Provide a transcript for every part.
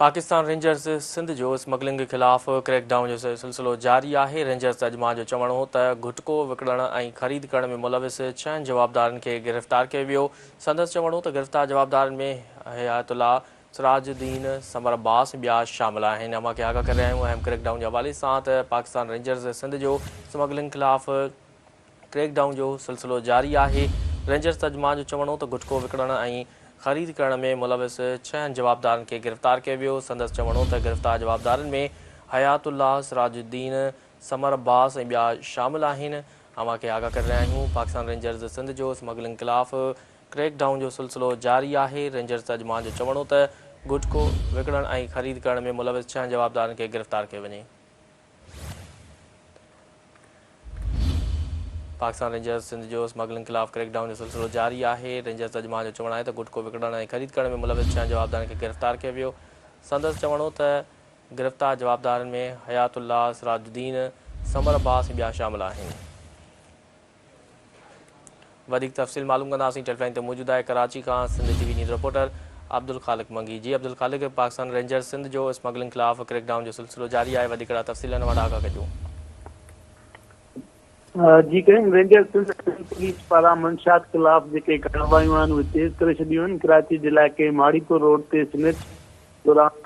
Pakistan Rangers Sindh جو smuggling خلاف creek down جو سلسلو جاري آهي، رينجرز ترجمان جو چوڻ هو ته گٽڪو وڪڻڻ ۽ خريد ڪرڻ ۾ ملوث ڇهن جوابدارن کي گرفتار ڪيو ويو، سندس چوڻ هو ته گرفتار جوابدارن ۾ حيات الله، سراج الدين، ثمر عباس ۽ ٻيا شامل آهن. اوهان کي آگاهه ڪري رهيا آهيون اهم ڪريڪ ڊائون جي حوالي سان ته پاڪستان رينجرز سنڌ جو اسمگلنگ خلاف ڪريڪ ڊائون جو سلسلو جاري آهي، رينجرز ترجمان جو چوڻ هو ته گٽڪو وڪڻڻ ۽ خريد ڪرڻ ۾ ملوث ڇهن جوابدارن کي گرفتار ڪيو ويو، سندس چوڻ هو ته گرفتار جوابدارن ۾ حيات الله، سراج الدين، ثمر عباس ۽ ٻيا شامل آهن، اوهان کي آگاهه ڪري رهيا آهيون پاڪستان رينجرز سنڌ جو اسمگلنگ خلاف ڪريڪ ڊائون جو سلسلو جاري آهي، رينجرز ترجمان جو چوڻ هو ته گٽڪو وڪڻڻ ۽ خريد ڪرڻ ۾ ملوث ڇهن جوابدارن کي گرفتار ڪيو وڃي. پاڪستان رينجرز سنڌ جو اسمگلنگ خلاف ڪريڪ ڊائون جو سلسلو جاري آهي، رينجرز ترجمان جو چوڻ آهي ته گٽڪو وڪڻڻ ۽ خريد ڪرڻ ۾ ملوث ڇهن جوابدارن کي گرفتار ڪيو ويو، سندس چوڻ هو ته گرفتار جوابدارن ۾ حيات الله، سراج الدين، ثمر عباس ۽ ٻيا شامل آهن. وڌيڪ تفصيل معلوم ڪنداسين ٽيليفون لائين تي موجود آهي ڪراچي کان Sindh T V news reporter Abdul Khaliq Mangi جي عبدالخالق پاڪستان رينجرز سنڌ جو اسمگلنگ خلاف ڪريڪ ڊائون جو سلسلو جاري آهي وڌيڪ اهڙا تفصيل ان وٽ آگاهه ڪجو. جي ڪريم رينجرز سنڌ سنڌ پوليس پاران منشيات خلاف جيڪي ڪارروايون آهن اهي تيز ڪري ڇڏيون آهن ڪراچي جي علائقي ماڙيپور روڊ تي سنيچ دوران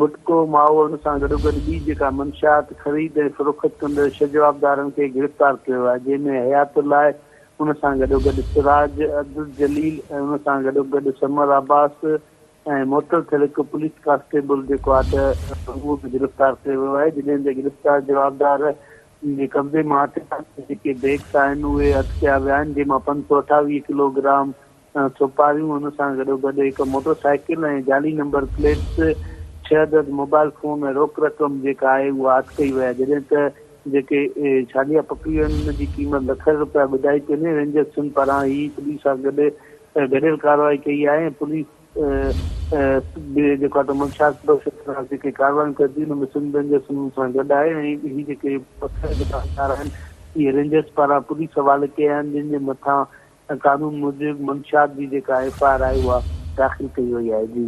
گٽڪو، مائو ان سان گڏوگڏ ٻي جيڪا منشيات خريد ۽ فروخت ڪندڙ ڇهه جوابدارن کي گرفتار ڪيو آهي جنهن ۾ حيات الله ان سان گڏوگڏ سراج، عبدالجليل ۽ ان سان گڏوگڏ ثمر عباس ۽ معطل ٿيل هڪ پوليس ڪانسٽيبل جيڪو آهي ته اهو به گرفتار ڪيو ويو آهي جڏهن ته گرفتار جوابدار جي قبضي مان اٺيتاليهه جيڪي بيگس آهن اهي هٿ ڪيا ويا آهن جنهن مان 528 ڪلو گرام سوپاريون ان سان گڏوگڏ هڪ موٽر سائيڪل ۽ جعلي نمبر پليٽس، ڇهه عدد موبائل فون ۽ روڪ رقم جيڪا آهي اها هٿ ڪئي وئي آهي جڏهن ته جيڪي ڇاليا پڪڙيون ويون آهن ان جي قيمت لکين رپيا ٻڌائي پئي وڃي، رينجرز سنڌ پاران هي پوليس سان گڏ گڏيل ڪارروائي ڪئي آهي ۽ پوليس به جيڪو آهي ته منشيات فروشن خلاف جيڪي ڪارروايون ڪري ٿي ان ۾ سنڌ رينجرز انهن سان گڏ آهي ۽ هي جيڪي پڪڙيل دڪاندار آهن اهي رينجرز پاران پوليس حوالي ڪيا آهن جن جي مٿان قانون موجب منشيات جي جيڪا ايف I R آهي اها داخل ڪئي وئي آهي جي.